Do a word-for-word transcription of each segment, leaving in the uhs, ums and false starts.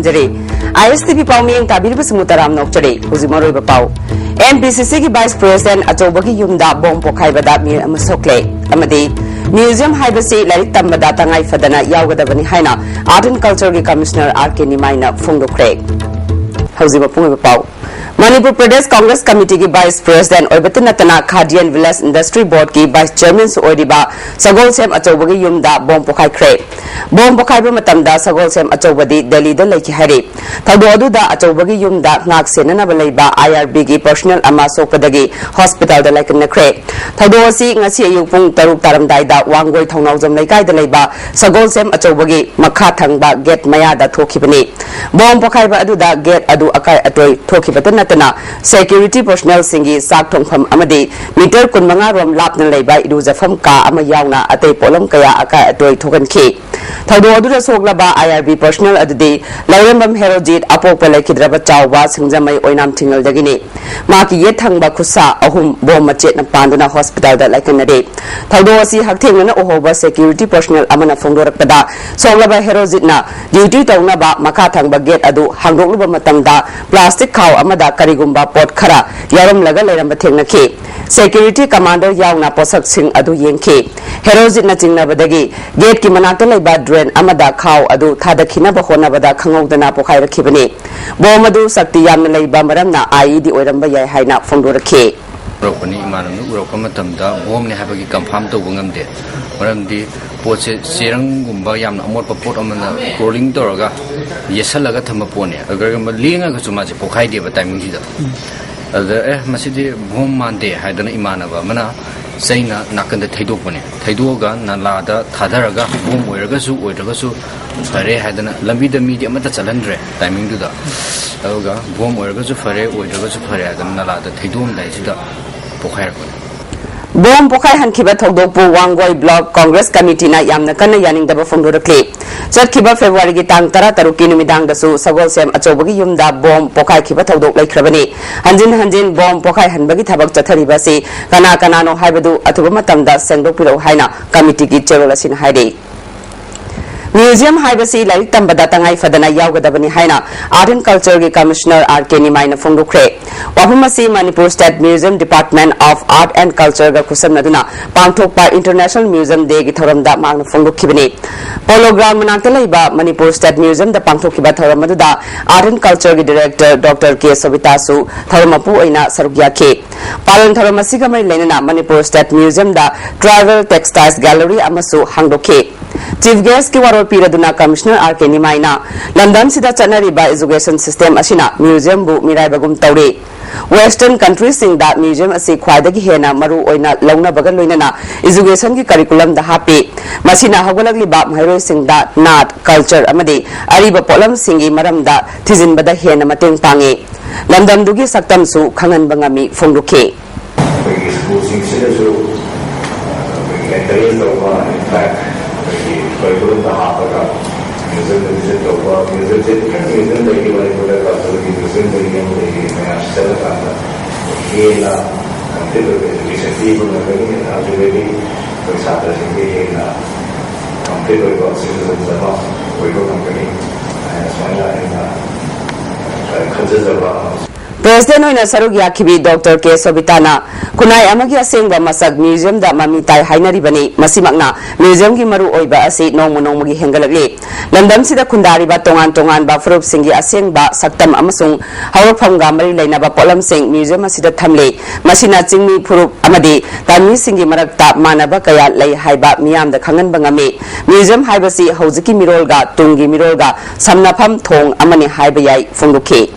ꯖꯔꯤ꯫ ꯑꯥꯏ ꯑꯦꯁ T V ꯄꯥꯎ ꯃꯤꯠꯌꯦꯡ ꯇꯥꯕꯤꯔꯤꯕꯁꯤꯡꯕꯨ ꯇꯔꯥꯝꯅ ꯑꯣꯛꯆꯔꯤ꯫ ꯍꯧꯖꯤꯛ ꯃꯔꯨꯑꯣꯏꯕ ꯄꯥꯎ꯫ ꯑꯦꯝ ꯄꯤ ꯁꯤ ꯁꯤꯒꯤ vice president ꯑꯆꯧꯕꯒꯤ ꯌꯨꯝꯗ bomb ꯄꯣꯈꯥꯏꯕꯗ ꯃꯤꯑꯣꯏ ꯑꯃ ꯁꯣꯛꯂꯦ꯫ ꯑꯃꯗꯤ museum ꯍꯥꯏꯕꯁꯤ ꯂꯥꯏꯔꯤꯛ ꯇꯝꯕꯗ ꯇꯉꯥꯏ ꯐꯗꯅ ꯌꯥꯎꯒꯗꯕꯅꯤ ꯍꯥꯏꯅ Art and Cultureꯒꯤ commissioner ꯑꯥꯔ ꯀꯦ ꯅꯤꯃꯥꯏꯅ ꯐꯣꯡꯗꯣꯛꯈ꯭ꯔꯦ꯫ ꯍꯧꯖꯤꯛ ꯃꯄꯨꯡ ꯑꯣꯏꯕ ꯄꯥꯎ꯫ ꯃꯅꯤꯄꯨꯔ ꯄ꯭ꯔꯗꯦꯁ ꯀꯪꯒ꯭ꯔꯦꯁ ꯀꯃꯤꯇꯤꯒꯤ vice president ꯑꯣꯏꯕꯇ ꯅꯠꯇꯅ ꯈꯥꯗꯤꯌꯟ village industry boardꯀꯤ vice chairmanꯁꯨ ꯑꯣꯏꯔꯤꯕ ꯁꯒꯣꯜꯁꯦꯝ ꯑꯆꯧꯕꯒꯤ ꯌꯨꯝꯗ bomb ꯄꯣꯈꯥꯏꯈ꯭ꯔꯦ꯫ Bomb ꯄꯣꯈꯥꯏꯕ ꯃꯇꯝꯗ ꯁꯒꯣꯜꯁꯦꯝ ꯑꯆꯧꯕꯗꯤ ꯗꯦꯜꯂꯤꯗ ꯂꯩꯈꯤ ꯍꯥꯏꯔꯤ꯫ ꯊꯧꯗꯣꯛ ꯑꯗꯨꯗ ꯑꯆꯧꯕꯒꯤ ꯌꯨꯝꯗ ꯉꯥꯛ ꯁꯦꯟꯅꯅꯕ ꯂꯩꯕ ꯑꯥꯏ ꯑꯥꯔ ꯕꯤꯒꯤ personnel ꯑꯃ ꯁꯣꯛꯄꯗꯒꯤ hospitalꯗ ꯂꯥꯏꯀꯠꯅꯈ꯭ꯔꯦ꯫ ꯊꯧꯗꯣꯛ ꯑꯁꯤ ꯉꯁꯤ ꯑꯌꯨꯛ ꯄꯨꯡ ꯇꯔꯨꯛ ꯇꯥꯔꯝꯗꯥꯏꯗ ꯋꯥꯡꯒꯣꯏ ꯊꯧꯅꯥꯎꯖꯝ ꯂꯩꯀꯥꯏꯗ ꯂꯩꯕ ꯁꯒꯣꯜꯁꯦꯝ ꯑꯆꯧꯕꯒꯤ ꯃꯈꯥ ꯊꯪꯕ gate ꯃꯌꯥꯗ ꯊꯣꯛꯈꯤꯕꯅꯤ꯫ Bomb ꯄꯣꯈꯥꯏꯕ ꯑꯗꯨꯗ gate ꯑꯗꯨ ꯑꯀꯥꯏ ꯑꯇꯣꯏ ꯊꯣꯛꯈꯤꯕꯇ ꯅꯠꯇꯅ security personnelꯁꯤꯡꯒꯤ ꯆꯥꯛ ꯊꯣꯡꯐꯝ ꯑꯃꯗꯤ meter ꯀꯨꯟꯃꯉꯥ ꯔꯣꯝ ꯂꯥꯞꯅ ꯂꯩꯕ ꯏꯔꯨꯖꯐꯝ ꯀꯥ ꯑꯃ ꯌꯥꯎꯅ ꯑꯇꯩ ꯄꯣꯠꯂꯝ ꯀꯌꯥ ꯑꯀꯥꯏ ꯑꯇꯣꯏ ꯊꯣꯛꯍꯟꯈꯤ꯫ ꯊꯧꯗꯣꯛ ꯑꯗꯨꯗ ꯁꯣꯛꯂꯕ ꯑꯥꯏ ꯑꯥꯔ ꯕꯤ personnel ꯑꯗꯨꯗꯤ ꯂꯧꯔꯦꯝꯕꯝ ꯍꯦꯔꯣꯖꯤꯠ, ꯑꯄꯣꯛꯄ ꯂꯩꯈꯤꯗ꯭ꯔꯕ ꯆꯥꯎꯕ ꯁꯤꯡꯖꯃꯩ ꯑꯣꯏꯅꯥꯝ ꯊꯤꯡꯉꯜꯗꯒꯤꯅꯤ꯫ ꯃꯍꯥꯛꯀꯤ ꯌꯦꯠ ꯊꯪꯕ ꯈꯨꯠꯁꯥ ꯑꯍꯨꯝ bomb ꯃꯆꯦꯠꯅ ꯄꯥꯟꯗꯨꯅ hospitalꯗ ꯂꯥꯏꯀꯠꯅꯔꯦ꯫ ꯊꯧꯗꯣꯛ ꯑꯁꯤ ꯍꯛꯊꯦꯡꯅꯅ ꯎꯍꯧꯕ security personnel ꯑꯃꯅ ꯐꯣꯡꯗꯣꯔꯛꯄꯗ, ꯁꯣꯛꯂꯕ ꯍꯦꯔꯣꯖꯤꯠꯅ duty ꯇꯧꯅꯕ ꯃꯈꯥ ꯊꯪꯕ gate ꯑꯗꯨ ꯍꯥꯡꯗꯣꯛꯂꯨꯕ ꯃꯇꯝꯗ plastic ꯈꯥꯎ ꯑꯃꯗ ꯀꯔꯤꯒꯨꯝꯕ ꯄꯣꯠ ꯈꯔ ꯌꯥꯎꯔꯝꯂꯒ ꯂꯩꯔꯝꯕ ꯊꯦꯡꯅꯈꯤ꯫ Security commander ꯌꯥꯎꯅ ꯄꯣꯠꯁꯛꯁꯤꯡ ꯑꯗꯨ ꯌꯦꯡꯈꯤ꯫ ꯍꯦꯔꯣꯖꯤꯠꯅ ꯆꯤꯡꯅꯕꯗꯒꯤ gateꯀꯤ ꯃꯅꯥꯛꯇ ꯂꯩꯕ drain ꯑꯃꯗ ꯈꯥꯎ ꯑꯗꯨ ꯊꯥꯗꯈꯤꯅꯕ ꯍꯣꯠꯅꯕꯗ ꯈꯪꯍꯧꯗꯅ ꯄꯣꯈꯥꯏꯔꯛꯈꯤꯕꯅꯤ꯫ Bomb ꯑꯗꯨ ꯁꯛꯇꯤ ꯌꯥꯝꯅ ꯂꯩꯕ ꯃꯔꯝꯅ I E D ꯑꯣꯏꯔꯝꯕ ꯌꯥꯏ ꯍꯥꯏꯅ ꯐꯣꯡꯗꯣꯔꯛꯈꯤ꯫ ꯎꯔꯛꯄꯅꯤ, ꯏꯃꯥꯟꯅꯕꯅ ꯎꯔꯛꯄ ꯃꯇꯝꯗ bombꯅꯦ ꯍꯥꯏꯕꯒꯤ confirm ꯇꯧꯕ ꯉꯝꯗꯦ꯫ ꯃꯔꯝꯗꯤ ꯄꯣꯠꯁꯦ ꯆꯦꯔꯪꯒꯨꯝꯕ ꯌꯥꯝꯅ ꯑꯃꯣꯠꯄ ꯄꯣꯠ ꯑꯃꯅ rolling ꯇꯧꯔꯒ ꯌꯦꯠꯁꯜꯂꯒ ꯊꯝꯕ ꯄꯣꯠꯅꯦ꯫ ꯑꯗꯨꯒ ꯀꯔꯤꯒꯨꯝꯕ ꯂꯦꯡꯉꯒꯁꯨ ꯃꯥꯁꯦ ꯄꯣꯛꯈꯥꯏꯗꯦꯕ timingꯁꯤꯗ꯫ ꯑꯗꯨꯗ ꯑꯦ, ꯃꯁꯤꯗꯤ bomb ꯃꯥꯟꯗꯦ ꯍꯥꯏꯗꯅ ꯏꯃꯥꯟꯅꯕ ꯑꯃꯅ ꯆꯩꯅ ꯅꯥꯀꯟꯗ ꯊꯩꯗꯣꯛꯄꯅꯦ꯫ ꯊꯩꯗꯣꯛꯑꯒ ꯅꯂꯥꯗ ꯊꯥꯗꯔꯒ bomb ꯑꯣꯏꯔꯒꯁꯨ ꯑꯣꯏꯗ꯭ꯔꯒꯁꯨ ꯐꯔꯦ ꯍꯥꯏꯗꯅ ꯂꯝꯕꯤꯗ ꯃꯤꯗꯤ ꯑꯃꯠꯇ ꯆꯠꯍꯟꯗ꯭ꯔꯦ timingꯗꯨꯗ꯫ ꯑꯗꯨꯒ bomb ꯑꯣꯏꯔꯒꯁꯨ ꯐꯔꯦ, ꯑꯣꯏꯗ꯭ꯔꯒꯁꯨ ꯐꯔꯦ ꯍꯥꯏꯗꯅ ꯅꯂꯥꯗ ꯊꯩꯗꯣꯛꯑꯝꯗꯥꯏꯁꯤꯗ ꯄꯣꯛꯈꯥꯏꯔꯛꯄꯅꯦ꯫ Bomb ꯄꯣꯈꯥꯏꯍꯟꯈꯤꯕ ꯊꯧꯗꯣꯛꯄꯨ ꯋꯥꯡꯒꯣꯏ block Congress committeeꯅ ꯌꯥꯝꯅ ꯀꯟꯅ ꯌꯥꯅꯤꯡꯗꯕ ꯐꯣꯡꯗꯣꯔꯛꯂꯤ꯫ ꯆꯠꯈꯤꯕ Februaryꯒꯤ ꯇꯥꯡ ꯇꯔꯥ ꯇꯔꯨꯛꯀꯤ ꯅꯨꯃꯤꯗꯥꯡꯗꯁꯨ ꯁꯒꯣꯜꯁꯦꯝ ꯑꯆꯧꯕꯒꯤ ꯌꯨꯝꯗ bomb ꯄꯣꯈꯥꯏꯈꯤꯕ ꯊꯧꯗꯣꯛ ꯂꯩꯈ꯭ꯔꯕꯅꯤ꯫ ꯍꯟꯖꯤꯟ ꯍꯟꯖꯤꯟ bomb ꯄꯣꯈꯥꯏꯍꯟꯕꯒꯤ ꯊꯕꯛ ꯆꯠꯊꯔꯤꯕ ꯑꯁꯤ ꯀꯅꯥ ꯀꯅꯥꯅꯣ ꯍꯥꯏꯕꯗꯨ ꯑꯊꯨꯕ ꯃꯇꯝꯗ ꯁꯦꯡꯗꯣꯛꯄꯤꯔꯛꯎ ꯍꯥꯏꯅ committeeꯒꯤ ꯆꯦꯔꯣꯜ ꯑꯁꯤꯅ ꯍꯥꯏꯔꯤ꯫ Museum ꯍꯥꯏꯕꯁꯤ ꯂꯥꯏꯔꯤꯛ ꯇꯝꯕꯗ ꯇꯉꯥꯏ ꯐꯗꯅ ꯌꯥꯎꯒꯗꯕꯅꯤ ꯍꯥꯏꯅ Art and Culture ꯒꯤ Commissioner R K ꯅꯤꯃꯥꯏꯅ ꯐꯣꯡꯗꯣꯛꯈ꯭ꯔꯦ꯫ ꯋꯥꯐꯝ ꯑꯁꯤ Manipur State Museum Department of Art and Culture ꯒ ꯈꯨꯠꯁꯝꯅꯗꯨꯅ ꯄꯥꯡꯊꯣꯛꯄ International Museum Day ꯒꯤ ꯊꯧꯔꯝꯗ ꯃꯍꯥꯛꯅ ꯐꯣꯡꯗꯣꯛꯈꯤꯕꯅꯤ꯫ Polo Ground ꯃꯅꯥꯛꯇ ꯂꯩꯕ Manipur State Museum ꯗ ꯄꯥꯡꯊꯣꯛꯈꯤꯕ ꯊꯧꯔꯝ ꯑꯗꯨꯗ Art and Culture ꯒꯤ Director Doctor K ꯁꯣꯕꯤꯇꯥꯁꯨ ꯊꯧꯔꯝ ꯃꯄꯨ ꯑꯣꯏꯅ ꯁꯔꯨꯛ ꯌꯥꯈꯤ꯫ ꯄꯥꯂꯟ ꯊꯧꯔꯝ ꯑꯁꯤꯒ ꯃꯔꯤ ꯂꯩꯅꯅ Manipur State Museum ꯗ Tribal Textiles Gallery ꯑꯃꯁꯨ ꯍꯥꯡꯗꯣꯛꯈꯤ꯫ Chief Guest ꯀꯤ ꯋꯥꯔꯣꯜ ꯄꯤꯔꯗꯨꯅ Commissioner R K ꯅꯤꯃꯥꯏꯅ ꯂꯝꯗꯝꯁꯤꯗ ꯆꯠꯅꯔꯤꯕ education system ꯑꯁꯤꯅ museum ꯕꯨ ꯃꯤꯔꯥꯏꯕꯒꯨꯝ ꯇꯧꯔꯦ꯫ Western country ꯁꯤꯡꯗ museum ꯑꯁꯤ ꯈ꯭ꯋꯥꯏꯗꯒꯤ ꯍꯦꯟꯅ ꯃꯔꯨ ꯑꯣꯏꯅ ꯂꯧꯅꯕꯒ ꯂꯣꯏꯅꯅ education ꯒꯤ curriculum ꯗ ꯍꯥꯞꯄꯤ꯫ ꯃꯁꯤꯅ ꯍꯧꯒꯠꯂꯛꯂꯤꯕ ꯃꯍꯩꯔꯣꯏꯁꯤꯡꯗ ꯅꯥꯠ, culture ꯑꯃꯗꯤ ꯑꯔꯤꯕ ꯄꯣꯠꯂꯝꯁꯤꯡꯒꯤ ꯃꯔꯝꯗ ꯊꯤꯖꯤꯟꯕꯗ ꯍꯦꯟꯅ ꯃꯇꯦꯡ ꯄꯥꯡꯉꯤ꯫ ꯂꯝꯗꯝꯗꯨꯒꯤ ꯁꯛꯇꯝꯁꯨ ꯈꯪꯍꯟꯕ ꯉꯝꯃꯤ ꯐꯣꯡꯗꯣꯛꯈꯤ꯫ ꯑꯩꯈꯣꯏꯒꯤ ꯁ꯭ꯀꯨꯜꯁꯤꯡꯁꯤꯗꯁꯨ ꯑꯩꯈꯣꯏꯒꯤ encourage ꯇꯧꯕ, in fact ꯑꯩꯈꯣꯏꯒꯤ curriculumꯗ ꯍꯥꯞꯄꯒ museumꯗ visit ꯇꯧꯕ, museumꯁꯦ different museum ꯂꯩꯔꯤ ꯃꯅꯤꯄꯨꯔꯗ, cultureꯒꯤ museum ꯂꯩꯔꯤ, ꯑꯃ ꯂꯩꯔꯤ, ꯃꯌꯥꯝꯁꯤ ꯆꯠꯂꯀꯥꯟꯗ ꯍꯦꯟꯅ complete ꯑꯣꯏꯕ education ꯄꯤꯕ ꯉꯝꯒꯅꯤ꯫ ꯑꯗꯨꯗꯒꯤ ꯑꯩꯈꯣꯏ ꯁꯥꯇ꯭ꯔꯁꯤꯡꯗꯤ ꯍꯦꯟꯅ complete ꯑꯣꯏꯕ citizens ꯑꯃ ꯑꯣꯏꯕ ꯉꯝꯒꯅꯤ ꯍꯥꯏꯅ ꯁꯨꯃꯥꯏꯅ ꯑꯩꯅ ꯈꯟꯖꯖꯕ ꯑꯃ꯫ President ꯑꯣꯏꯅ ꯁꯔꯨꯛ ꯌꯥꯈꯤꯕꯤ Doctor K ꯁꯣꯕꯤꯇꯥꯅ ꯈꯨꯟꯅꯥꯏ ꯑꯃꯒꯤ ꯑꯁꯦꯡꯕ ꯃꯁꯛ museumꯗ ꯃꯃꯤ ꯇꯥꯏ ꯍꯥꯏꯅꯔꯤꯕꯅꯤ꯫ ꯃꯁꯤꯃꯛꯅ museumꯒꯤ ꯃꯔꯨ ꯑꯣꯏꯕ ꯑꯁꯤ ꯅꯣꯡꯃ ꯅꯣꯡꯃꯒꯤ ꯍꯦꯟꯒꯠꯂꯛꯂꯤ꯫ ꯂꯝꯗꯝꯁꯤꯗ ꯈꯨꯟꯗꯥꯔꯤꯕ ꯇꯣꯉꯥꯟ ꯇꯣꯉꯥꯟꯕ ꯐꯨꯔꯨꯞꯁꯤꯡꯒꯤ ꯑꯁꯦꯡꯕ ꯁꯛꯇꯝ ꯑꯃꯁꯨꯡ ꯍꯧꯔꯛꯐꯝꯒ ꯃꯔꯤ ꯂꯩꯅꯕ ꯄꯣꯠꯂꯝꯁꯤꯡ museum ꯑꯁꯤꯗ ꯊꯝꯂꯤ꯫ ꯃꯁꯤꯅ ꯆꯤꯡꯃꯤ ꯐꯨꯔꯨꯞ ꯑꯃꯗꯤ ꯇꯥꯃꯤꯁꯤꯡꯒꯤ ꯃꯔꯛꯇ ꯃꯥꯟꯅꯕ ꯀꯌꯥ ꯂꯩ ꯍꯥꯏꯕ ꯃꯤꯌꯥꯝꯗ ꯈꯪꯍꯟꯕ ꯉꯝꯃꯤ꯫ Museum ꯍꯥꯏꯕꯁꯤ ꯍꯧꯖꯤꯛꯀꯤ ꯃꯤꯔꯣꯜꯒ ꯇꯨꯡꯒꯤ ꯃꯤꯔꯣꯜꯒ ꯁꯝꯅꯐꯝ ꯊꯣꯡ ꯑꯃꯅꯤ ꯍꯥꯏꯕ ꯌꯥꯏ ꯐꯣꯡꯗꯣꯛꯈꯤ꯫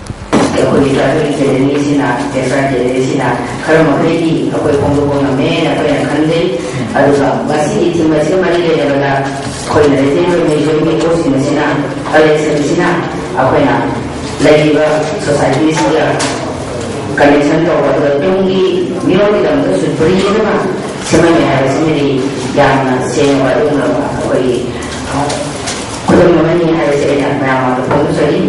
ꯑꯩꯈꯣꯏꯒꯤ ꯇ꯭ꯔꯥꯏꯕꯦꯜ ꯒꯦꯂꯔꯤꯁꯤꯅ, ꯇꯦꯛꯁꯇꯥꯏꯜ ꯒꯦꯂꯔꯤꯁꯤꯅ ꯈꯔ ꯃꯈꯩꯗꯤ ꯑꯩꯈꯣꯏ ꯐꯣꯡꯗꯣꯛꯄ ꯉꯝꯃꯦꯅ ꯑꯩꯈꯣꯏꯅ ꯈꯟꯖꯩ꯫ ꯑꯗꯨꯒ ꯃꯁꯤꯒꯤ ꯊꯤꯝ ꯑꯁꯤꯒ ꯃꯔꯤ ꯂꯩꯅꯕꯗ ꯑꯩꯈꯣꯏꯅ ꯔꯤꯇꯦꯟ ꯃ꯭ꯌꯨꯖꯤꯌꯝꯒꯤ ꯄꯣꯠꯁꯤꯡ ꯑꯁꯤꯅ, ꯀꯂꯦꯛꯁꯟꯁꯤꯅ ꯑꯩꯈꯣꯏꯅ ꯂꯩꯔꯤꯕ ꯁꯣꯁꯥꯏꯇꯤꯁꯤꯒ ꯀꯅꯦꯛꯁꯟ ꯇꯧꯕ, ꯑꯗꯨꯒ ꯇꯨꯡꯒꯤ ꯃꯤꯔꯣꯜꯒꯤꯗꯃꯛꯇꯁꯨ ꯕ꯭ꯔꯤꯖ ꯑꯃ ꯁꯦꯝꯍꯟꯒꯦ ꯍꯥꯏꯕꯁꯤꯃꯗꯤ ꯌꯥꯝꯅ ꯁꯦꯡꯅ ꯋꯥ ꯑꯗꯨꯒꯨꯝꯂꯕ ꯑꯩꯈꯣꯏꯒꯤ ꯈꯨꯗꯝ ꯑꯃꯅꯤ ꯍꯥꯏꯕꯁꯤ ꯑꯩꯅ ꯃꯌꯥꯝ ꯃꯥꯡꯗ ꯐꯣꯡꯗꯣꯛꯆꯔꯤ꯫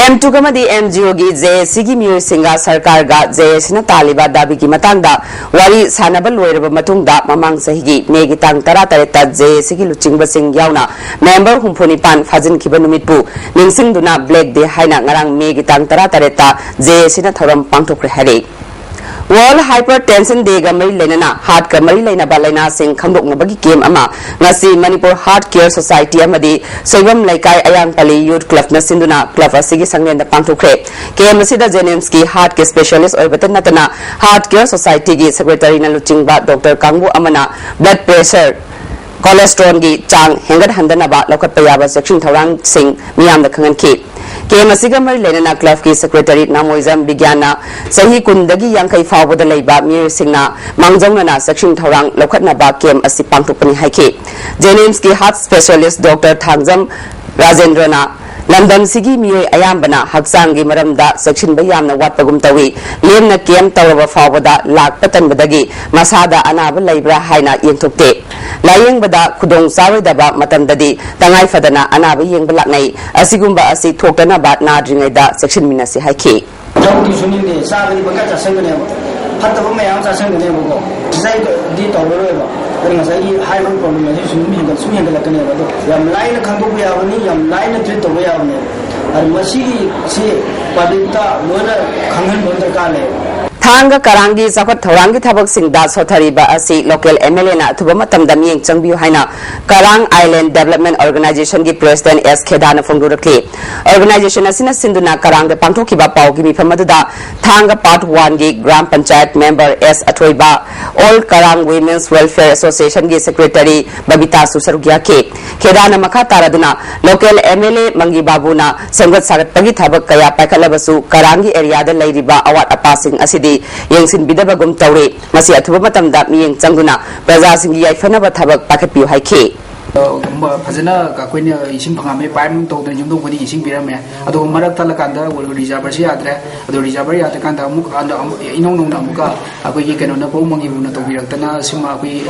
ꯑꯦꯝ ꯇꯨꯛ ꯑꯃꯗꯤ ꯑꯦꯝ ꯖꯤ ꯑꯣꯒꯤ ꯖꯦ ꯑꯦ ꯁꯤꯒꯤ ꯃꯤꯑꯣꯏꯁꯤꯡꯒ ꯁꯔꯀꯥꯔꯒ ꯖꯦ ꯑꯦ ꯁꯤꯅ ꯇꯥꯜꯂꯤꯕ ꯗꯥꯕꯤꯒꯤ ꯃꯇꯥꯡꯗ ꯋꯥꯔꯤ ꯁꯥꯟꯅꯕ ꯂꯣꯏꯔꯕ ꯃꯇꯨꯡꯗ, ꯃꯃꯥꯡ ꯆꯍꯤꯒꯤ ꯃꯦꯒꯤ ꯇꯥꯡ ꯇꯔꯥꯇꯔꯦꯠꯇ ꯖꯦ ꯑꯦ ꯁꯤꯒꯤ ꯂꯨꯆꯤꯡꯕꯁꯤꯡ ꯌꯥꯎꯅ ꯃꯦꯝꯕꯔ ꯍꯨꯝꯐꯨ ꯅꯤꯄꯥꯟ ꯐꯥꯖꯤꯟꯈꯤꯕ ꯅꯨꯃꯤꯠꯄꯨ ꯅꯤꯡꯁꯤꯡꯗꯨꯅ Black Day ꯍꯥꯏꯅ ꯉꯔꯥꯡ ꯃꯦꯒꯤ ꯇꯥꯡ ꯇꯔꯥꯇꯔꯦꯠꯇ ꯖꯦ ꯑꯦ ꯁꯤꯅ ꯊꯧꯔꯝ ꯄꯥꯡꯊꯣꯛꯈ꯭ꯔꯦ ꯍꯥꯏꯔꯤ꯫ World Hypertension Day ꯒ ꯃꯔꯤ ꯂꯩꯅꯅ ꯍꯥꯔꯠꯀ ꯃꯔꯤ ꯂꯩꯅꯕ ꯂꯥꯏꯅꯥꯁꯤꯡ ꯈꯪꯗꯣꯛꯅꯕꯒꯤ ꯀꯦꯝ ꯑꯃ ꯉꯁꯤ ꯃꯅꯤꯄꯨꯔ ꯍꯥꯔꯠ ꯀꯦꯌꯔ ꯁꯣꯁꯥꯏꯇꯤ ꯑꯃꯗꯤ ꯁꯣꯏꯕꯝ ꯂꯩꯀꯥꯏ ꯑꯌꯥꯡꯄꯜꯂꯤ ꯌꯨꯠ ꯀ꯭ꯂꯕꯅ ꯁꯤꯟꯗꯨꯅ ꯀ꯭ꯂꯕ ꯑꯁꯤꯒꯤ ꯁꯪꯂꯦꯟꯗ ꯄꯥꯡꯊꯣꯛꯈ꯭ꯔꯦ꯫ ꯀꯦꯝ ꯑꯁꯤꯗ ꯖꯦꯅꯤꯝꯁꯀꯤ ꯍꯥꯔꯠꯀꯤ ꯁ꯭ꯄꯦꯁꯤꯌꯦꯂꯤꯁ ꯑꯣꯏꯕꯇ ꯅꯠꯇꯅ ꯍꯥꯔꯠ ꯀꯦꯌꯔ ꯁꯣꯁꯥꯏꯇꯤꯒꯤ ꯁꯦꯀ꯭ꯔꯦꯇꯔꯤꯅ ꯂꯨꯆꯤꯡꯕ ꯗꯣꯛꯇꯔ ꯀꯥꯡꯕꯨ ꯑꯃꯅ ꯕ꯭ꯂꯗ ꯄ꯭ꯔꯦꯁꯔ, ꯀꯣꯂꯦꯁꯇ꯭ꯔꯣꯜꯒꯤ ꯆꯥꯡ ꯍꯦꯟꯒꯠꯍꯟꯗꯅꯕ ꯂꯧꯈꯠꯄ ꯌꯥꯕ ꯆꯦꯛꯁꯤꯟ ꯊꯧꯔꯥꯡꯁꯤꯡ ꯃꯤꯌꯥꯝꯗ ꯈꯪꯍꯟꯈꯤ꯫ ꯀꯦꯝ ꯑꯁꯤꯒ ꯃꯔꯤ ꯂꯩꯅꯅ ꯀ꯭ꯂꯕꯀꯤ ꯁꯦꯀ꯭ꯔꯦꯇꯔꯤ ꯅꯥꯃꯣꯏꯖꯝ ꯕꯤꯒ꯭ꯌꯥꯟꯅ ꯆꯍꯤ ꯀꯨꯟꯗꯒꯤ ꯌꯥꯡꯈꯩ ꯐꯥꯎꯕꯗ ꯂꯩꯕ ꯃꯤꯑꯣꯏꯁꯤꯡꯅ ꯃꯥꯡꯖꯧꯅꯅ ꯆꯦꯛꯁꯤꯟ ꯊꯧꯔꯥꯡ ꯂꯧꯈꯠꯅꯕ ꯀꯦꯝ ꯑꯁꯤ ꯄꯥꯡꯊꯣꯛꯄꯅꯤ ꯍꯥꯏꯈꯤ꯫ ꯖꯦꯅꯤꯝꯁꯀꯤ ꯍꯥꯔꯠ ꯁ꯭ꯄꯦꯁꯤꯌꯦꯂꯤꯁ ꯗꯣꯛꯇꯔ ꯊꯥꯡꯖꯝ ꯔꯥꯖꯦꯟꯗ꯭ꯔꯣꯅ ꯂꯝꯗꯝꯁꯤꯒꯤ ꯃꯤꯑꯣꯏ ꯑꯌꯥꯝꯕꯅ ꯍꯛꯆꯥꯡꯒꯤ ꯃꯔꯝꯗ ꯆꯦꯛꯁꯤꯟꯕ ꯌꯥꯝꯅ ꯋꯥꯠꯄꯒꯨꯝ ꯇꯧꯏ꯫ ꯂꯦꯝꯅ ꯀꯦꯝ ꯇꯧꯔꯕ ꯐꯥꯎꯕꯗ ꯂꯥꯛꯄ ꯇꯟꯕꯗꯒꯤ ꯃꯁꯥꯗ ꯑꯅꯥꯕ ꯂꯩꯕ꯭ꯔꯥ ꯍꯥꯏꯅ ꯌꯦꯡꯊꯣꯛꯇꯦ꯫ ꯂꯥꯌꯦꯡꯕꯗ ꯈꯨꯗꯣꯡ ꯆꯥꯔꯣꯏꯗꯕ ꯃꯇꯝꯗꯗꯤ ꯇꯉꯥꯏ ꯐꯗꯅ ꯑꯅꯥꯕ ꯌꯦꯡꯕ ꯂꯥꯛꯅꯩ꯫ ꯑꯁꯤꯒꯨꯝꯕ ꯑꯁꯤ ꯊꯣꯛꯇꯅꯕ ꯅꯥꯗ꯭ꯔꯤꯉꯩꯗ ꯆꯦꯛꯁꯤꯟꯃꯤꯟꯅꯁꯤ ꯍꯥꯏꯈꯤ꯫ ꯊꯕꯛꯇꯤ ꯁꯨꯅꯤꯡꯗꯦ, ꯆꯥꯕꯗꯤ ꯄꯪꯆꯥ ꯆꯥꯁꯤꯟꯒꯅꯦꯕ, ꯐꯠꯇꯕ ꯃꯌꯥꯝ ꯆꯥꯁꯤꯟꯒꯅꯦꯕꯀꯣ꯫ Exercise ꯗꯤ ꯇꯧꯔꯔꯣꯏꯕ꯫ ꯑꯗꯨꯅ ꯉꯁꯥꯏꯒꯤ high blood problem ꯑꯁꯤ ꯁꯨꯝ ꯍꯦꯟꯒꯠ-, ꯁꯨꯝ ꯍꯦꯟꯒꯠꯂꯛꯀꯅꯦꯕ꯫ ꯑꯗꯣ ꯌꯥꯝ ꯂꯥꯏꯅ ꯈꯪꯗꯣꯛꯄ ꯌꯥꯕꯅꯤ, ꯌꯥꯝ ꯂꯥꯏꯅ treat ꯇꯧꯕ ꯌꯥꯕꯅꯦꯕ꯫ ꯑꯗꯣ ꯃꯁꯤꯒꯤ ꯁꯤ publicꯇ ꯂꯣꯏꯅ ꯈꯪꯍꯟꯕ ꯑꯃ ꯗꯔꯀꯥꯔ ꯂꯩꯌꯦꯕ꯫ ꯊꯥꯡꯒ ꯀꯔꯥꯡꯒꯤ ꯆꯥꯎꯈꯠ ꯊꯧꯔꯥꯡꯒꯤ ꯊꯕꯛꯁꯤꯡꯗ ꯁꯣꯊꯔꯤꯕ ꯑꯁꯤ local M L Aꯅ ꯑꯊꯨꯕ ꯃꯇꯝꯗ ꯃꯤꯠꯌꯦꯡ ꯆꯪꯕꯤꯌꯨ ꯍꯥꯏꯅ ꯀꯔꯥꯡ Island Development Organizationꯒꯤ president S ꯈꯦꯗꯥꯅ ꯐꯣꯡꯗꯣꯔꯛꯂꯤ꯫ Organization ꯑꯁꯤꯅ ꯁꯤꯟꯗꯨꯅ ꯀꯔꯥꯡꯗ ꯄꯥꯡꯊꯣꯛꯈꯤꯕ ꯄꯥꯎꯒꯤ ꯃꯤꯐꯝ ꯑꯗꯨꯗ ꯊꯥꯡꯒ Part Oneꯒꯤ ꯒ꯭ꯔꯥꯝ ꯄꯟꯆꯥꯌꯠ member S ꯑꯊꯣꯏꯕ, All Karang Women's Welfare Associationꯒꯤ secretary ꯕꯕꯤꯇꯥꯁꯨ ꯁꯔꯨꯛ ꯌꯥꯈꯤ꯫ ꯈꯦꯗꯥꯅ ꯃꯈꯥ ꯇꯥꯔꯗꯨꯅ local M L A ꯃꯪꯒꯤ ꯕꯥꯕꯨꯅ ꯁꯦꯝꯒꯠ ꯁꯥꯒꯠꯄꯒꯤ ꯊꯕꯛ ꯀꯌꯥ ꯄꯥꯏꯈꯠꯂꯕꯁꯨ ꯀꯔꯥꯡꯒꯤ areaꯗ ꯂꯩꯔꯤꯕ ꯑꯋꯥꯠ ꯑꯄꯥꯁꯤꯡ ꯑꯁꯤꯗꯤ ꯌꯦꯡꯁꯤꯟꯕꯤꯗꯕꯒꯨꯝ ꯇꯧꯔꯤ꯫ ꯃꯁꯤ ꯑꯊꯨꯕ ꯃꯇꯝꯗ ꯃꯤꯠꯌꯦꯡ ꯆꯪꯗꯨꯅ ꯄ꯭ꯔꯖꯥꯁꯤꯡꯒꯤ ꯌꯥꯏꯐꯅꯕ ꯊꯕꯛ ꯄꯥꯏꯈꯠꯄꯤꯌꯨ ꯍꯥꯏꯈꯤ꯫ ꯐꯖꯅ ꯑꯩꯈꯣꯏꯅ ꯏꯁꯤꯡ ꯐꯪꯉꯝꯃꯦ, ꯄꯥꯏꯞ ꯅꯨꯡ ꯇꯧꯗꯅ ꯌꯨꯝꯊꯣꯡ ꯈꯨꯗꯤꯡ ꯏꯁꯤꯡ ꯄꯤꯔꯝꯃꯦ꯫ ꯑꯗꯨꯒ ꯃꯔꯛ ꯊꯠꯂꯀꯥꯟꯗ ꯔꯤꯖꯥꯔꯚꯔꯁꯤ ꯌꯥꯗ꯭ꯔꯦ꯫ ꯑꯗꯣ ꯔꯤꯖꯥꯔꯚꯔ ꯌꯥꯗ꯭ꯔꯀꯥꯟꯗ ꯑꯃꯨꯛ ꯍꯟꯗꯛ ꯑꯃꯨꯛ ꯏꯅꯧ ꯅꯧꯅ ꯑꯃꯨꯛꯀ ꯑꯩꯈꯣꯏꯒꯤ ꯀꯩꯅꯣꯅ ꯄꯧ ꯃꯪꯒꯤꯕꯨꯅ ꯇꯧꯕꯤꯔꯛꯇꯅ ꯁꯤꯃ ꯑꯩꯈꯣꯏꯒꯤ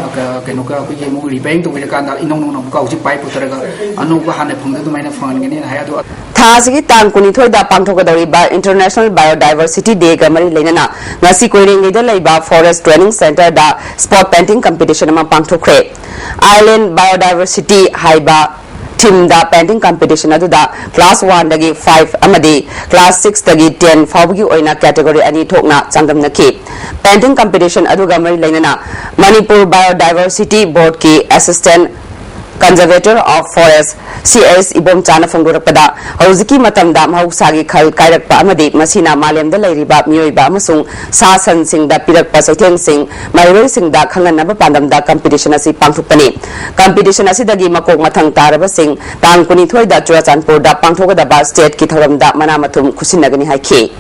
ꯀꯩꯅꯣꯒ ꯑꯩꯈꯣꯏꯒꯤ ꯑꯃꯨꯛ ꯔꯤꯄꯦꯌꯔꯤꯡ ꯇꯧꯕꯤꯔꯀꯥꯟꯗ ꯏꯅꯧ ꯅꯧꯅ ꯑꯃꯨꯛꯀ ꯍꯧꯖꯤꯛ ꯄꯥꯏꯞ ꯄꯨꯊꯔꯒ ꯑꯅꯧꯕ ꯍꯥꯟꯅ ꯐꯪꯗ ꯑꯗꯨꯃꯥꯏꯅ ꯐꯪꯍꯟꯒꯅꯤꯅ ꯍꯥꯏ꯫ ꯑꯗꯣ ꯊꯥ ꯑꯁꯤꯒꯤ ꯇꯥꯡ ꯀꯨꯟꯅꯤꯊꯣꯏꯗ ꯄꯥꯡꯊꯣꯛꯀꯗꯧꯔꯤꯕ International Biodiversity Day ꯒ ꯃꯔꯤ ꯂꯩꯅꯅ ꯉꯁꯤ ꯀꯣꯏꯔꯦꯡꯒꯩꯗ ꯂꯩꯕ Forest Training Center ꯗ spot painting competition ꯑꯃ ꯄꯥꯡꯊꯣꯛꯈ꯭ꯔꯦ꯫ Island Biodiversity ꯍꯥꯏꯕ theme ꯗ painting competition ꯑꯗꯨꯗ class one ꯗꯒꯤ five ꯑꯃꯗꯤ class six ꯇꯒꯤ ten ꯐꯥꯎꯕꯒꯤ ꯑꯣꯏꯅ category ꯑꯅꯤ ꯊꯣꯛꯅ ꯆꯥꯡꯗꯝꯅꯈꯤ꯫ Painting competition ꯑꯗꯨꯒ ꯃꯔꯤ ꯂꯩꯅꯅ Manipur Biodiversity Board ꯀꯤ Assistant Conservator of Forest, C S ꯏꯕꯣꯝꯆꯥꯅ ꯐꯣꯡꯗꯣꯔꯛꯄꯗ, ꯍꯧꯖꯤꯛꯀꯤ ꯃꯇꯝꯗ ꯃꯍꯧꯁꯥꯒꯤ ꯈꯜ ꯀꯥꯏꯔꯛꯄ ꯑꯃꯗꯤ ꯃꯁꯤꯅ ꯃꯥꯂꯦꯝꯗ ꯂꯩꯔꯤꯕ ꯃꯤꯑꯣꯏꯕ ꯑꯃꯁꯨꯡ ꯁꯥ ꯁꯟꯁꯤꯡꯗ ꯄꯤꯔꯛꯄ ꯆꯩꯊꯦꯡꯁꯤꯡ ꯃꯍꯩꯔꯣꯏꯁꯤꯡꯗ ꯈꯪꯍꯟꯅꯕ ꯄꯥꯟꯗꯝꯗ competition ꯑꯁꯤ ꯄꯥꯡꯊꯣꯛꯄꯅꯤ꯫ Competition ꯑꯁꯤꯗꯒꯤ ꯃꯀꯣꯛ ꯃꯊꯪ ꯇꯥꯔꯕꯁꯤꯡ ꯇꯥꯡ ꯀꯨꯟꯅꯤꯊꯣꯏꯗ ꯆꯨꯔꯥꯆꯥꯟꯄꯨꯔꯗ ꯄꯥꯡꯊꯣꯛꯀꯗꯕ state ꯀꯤ ꯊꯧꯔꯝꯗ ꯃꯅꯥ ꯃꯊꯨꯝ ꯈꯨꯠꯁꯤꯟꯅꯒꯅꯤ ꯍꯥꯏꯈꯤ꯫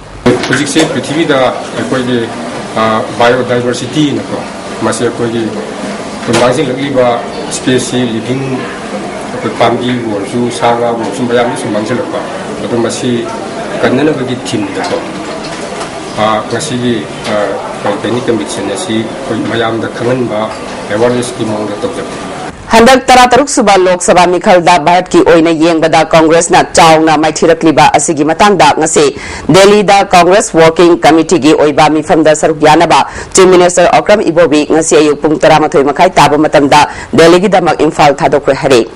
ꯍꯧꯖꯤꯛꯁꯦ ꯄ꯭ꯔꯤꯊꯤꯕꯤꯗ ꯑꯩꯈꯣꯏꯒꯤ, ꯑ, biodiversity ꯅꯀꯣ, ꯃꯁꯤ ꯑꯩꯈꯣꯏꯒꯤ ꯃꯥꯡꯁꯤꯜꯂꯛꯂꯤꯕ species living, ꯑꯩꯈꯣꯏ ꯄꯥꯝꯕꯤꯕꯨ ꯑꯣꯏꯔꯁꯨ, ꯁꯥ ꯉꯥꯕꯨ ꯑꯣꯏꯔꯁꯨ, ꯃꯌꯥꯝꯁꯤ ꯁꯨꯝ ꯃꯥꯡꯁꯤꯜꯂꯛꯄ꯫ ꯑꯗꯣ ꯃꯁꯤ ꯀꯟꯅꯅꯕꯒꯤ theme ꯗꯀꯣ, ꯑ, ꯉꯁꯤꯒꯤ, ꯑ, ꯑꯩꯈꯣꯏ painting competition ꯑꯁꯤ ꯑꯩꯈꯣꯏ ꯃꯌꯥꯝꯗ ꯈꯪꯍꯟꯕ, awareness ꯀꯤ ꯃꯑꯣꯡꯗ ꯇꯧꯖꯕꯅꯤ꯫ ꯍꯟꯗꯛ ꯇꯔꯥꯇꯔꯨꯛ ꯁꯨꯕ ꯂꯣꯛ ꯁꯚꯥ ꯃꯤꯈꯜꯗ ꯚꯥꯔꯠꯀꯤ ꯑꯣꯏꯅ ꯌꯦꯡꯕꯗ ꯀꯪꯒ꯭ꯔꯦꯁꯅ ꯆꯥꯎꯅ ꯃꯥꯏꯊꯤꯔꯛꯂꯤꯕ ꯑꯁꯤꯒꯤ ꯃꯇꯥꯡꯗ ꯉꯁꯤ ꯗꯦꯜꯂꯤꯗ Congress Working Committee ꯒꯤ ꯑꯣꯏꯕ ꯃꯤꯐꯝꯗ ꯁꯔꯨꯛ ꯌꯥꯅꯕ Chief Minister ꯑꯣꯀ꯭ꯔꯝ ꯏꯕꯣꯕꯤ ꯉꯁꯤ ꯑꯌꯨꯛ ꯄꯨꯡ ꯇꯔꯥꯃꯥꯊꯣꯏ ꯃꯈꯥꯏ ꯇꯥꯕ ꯃꯇꯝꯗ ꯗꯦꯜꯂꯤꯒꯤꯗꯃꯛ ꯏꯝꯐꯥꯜ ꯊꯥꯗꯣꯛꯈ꯭ꯔꯦ ꯍꯥꯏꯔꯦ꯫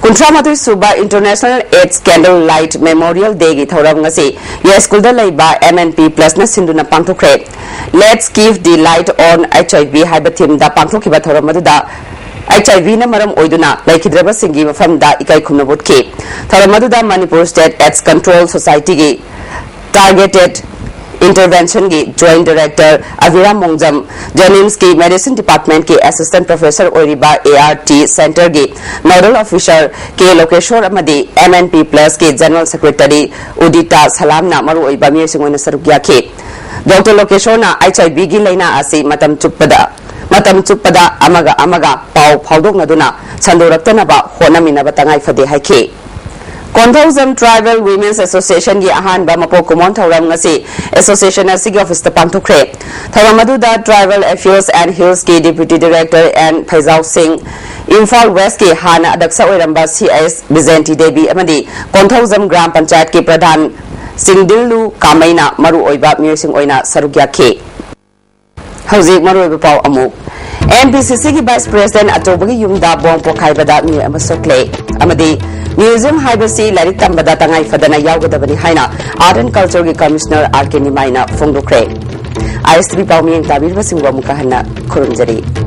ꯀꯨꯟꯊ꯭ꯔꯥ ꯃꯥꯊꯣꯏ ꯁꯨꯕ International AIDS Candle Light Memorial Day ꯒꯤ ꯊꯧꯔꯝ ꯉꯁꯤ ꯌꯥꯏꯁ꯭ꯀꯨꯜꯗ ꯂꯩꯕ M N P Plus ꯅ ꯁꯤꯟꯗꯨꯅ ꯄꯥꯡꯊꯣꯛꯈ꯭ꯔꯦ꯫ Let's Give the Light on H I V ꯍꯥꯏꯕ theme ꯗ ꯄꯥꯡꯊꯣꯛꯈꯤꯕ ꯊꯧꯔꯝ ꯑꯗꯨꯗ H I V ꯅ ꯃꯔꯝ ꯑꯣꯏꯗꯨꯅ ꯂꯩꯈꯤꯗ꯭ꯔꯕꯁꯤꯡꯒꯤ ꯃꯐꯝꯗ ꯏꯀꯥꯏ ꯈꯨꯝꯅꯕ ꯎꯠꯈꯤ꯫ ꯊꯧꯔꯝ ꯑꯗꯨꯗ Manipur State AIDS Control Society ꯒꯤ Targeted Intervention ꯒꯤ Joint Director ꯑꯚꯤꯔꯥꯝ ꯃꯣꯡꯖꯝ, JNIMS ꯀꯤ Medicine Department ꯀꯤ Assistant Professor ꯑꯣꯏꯔꯤꯕ A R T Center ꯒꯤ Nodal Officer K ꯂꯣꯀꯦꯁꯣꯔ ꯑꯃꯗꯤ M N P Plus ꯀꯤ General Secretary ꯎꯗꯤꯇꯥ ꯁꯂꯥꯝꯅ ꯃꯔꯨꯑꯣꯏꯕ ꯃꯤꯑꯣꯏꯁꯤꯡ ꯑꯣꯏꯅ ꯁꯔꯨꯛ ꯌꯥꯈꯤ꯫ ꯗꯣꯛꯇꯔ ꯂꯣꯀꯦꯁꯣꯔꯅ H I V ꯒꯤ ꯂꯥꯏꯅꯥ ꯑꯁꯤ ꯃꯇꯝ ꯆꯨꯞꯄꯗ ꯃꯇꯝ ꯆꯨꯞꯄꯗ ꯑꯃꯒ ꯑꯃꯒ ꯄꯥꯎ ꯐꯥꯎꯗꯣꯛꯅꯗꯨꯅ ꯁꯟꯗꯣꯔꯛꯇꯅꯕ ꯍꯣꯠꯅꯃꯤꯟꯅꯕ ꯇꯉꯥꯏ ꯐꯗꯦ ꯍꯥꯏꯈꯤ꯫ ꯀꯣꯟꯊꯧꯖꯝ Tribal Women's Association ꯒꯤ ꯑꯍꯥꯟꯕ ꯃꯄꯣꯛ ꯀꯨꯝꯑꯣꯟ ꯊꯧꯔꯝ ꯉꯁꯤ association ꯑꯁꯤꯒꯤ office ꯇ ꯄꯥꯡꯊꯣꯛꯈ꯭ꯔꯦ꯫ ꯊꯧꯔꯝ ꯑꯗꯨꯗ Tribal Affairs and Hills ꯀꯤ Deputy Director N ꯐꯩꯖꯥꯎ ꯁꯤꯡ, ꯏꯝꯐꯥꯜ West ꯀꯤ ꯍꯥꯟꯅ ꯑꯗꯛꯁ ꯑꯣꯏꯔꯝꯕ C S ꯕꯤꯖꯦꯟꯇꯤ ꯗꯦꯕꯤ ꯑꯃꯗꯤ ꯀꯣꯟꯊꯧꯖꯝ ꯒ꯭ꯔꯥꯝ ꯄꯟꯆꯥꯌꯠꯀꯤ ꯄ꯭ꯔꯙꯥꯟ ꯁꯤꯡꯗꯤꯜꯂꯨ ꯀꯥꯃꯩꯅ ꯃꯔꯨꯑꯣꯏꯕ ꯃꯤꯑꯣꯏꯁꯤꯡ ꯑꯣꯏꯅ ꯁꯔꯨꯛ ꯌꯥꯈꯤ꯫ ꯍꯧꯖꯤꯛ ꯃꯔꯨꯑꯣꯏꯕ ꯄꯥꯎ ꯑꯃꯨꯛ꯫ M P C C ꯒꯤ Vice President ꯑꯆꯧꯕꯒꯤ ꯌꯨꯝꯗ ꯕꯣꯝ ꯄꯣꯈꯥꯏꯕꯗ ꯃꯤꯑꯣꯏ ꯑꯃ ꯁꯣꯛꯂꯦ꯫ ꯑꯃꯗꯤ museum ꯍꯥꯏꯕꯁꯤ ꯂꯥꯏꯔꯤꯛ ꯇꯝꯕꯗ ꯇꯉꯥꯏ ꯐꯗꯅ ꯌꯥꯎꯒꯗꯕꯅꯤ ꯍꯥꯏꯅ Art and Culture ꯒꯤ Commissioner R K ꯅꯤꯃꯥꯏꯅ ꯐꯣꯡꯗꯣꯛꯈ꯭ꯔꯦ꯫ I S T V ꯄꯥꯎ ꯃꯤꯠꯌꯦꯡ ꯇꯥꯕꯤꯔꯤꯕꯁꯤꯡꯕꯨ ꯑꯃꯨꯛꯀ ꯍꯟꯅ ꯈꯨꯔꯨꯝꯖꯔꯤ꯫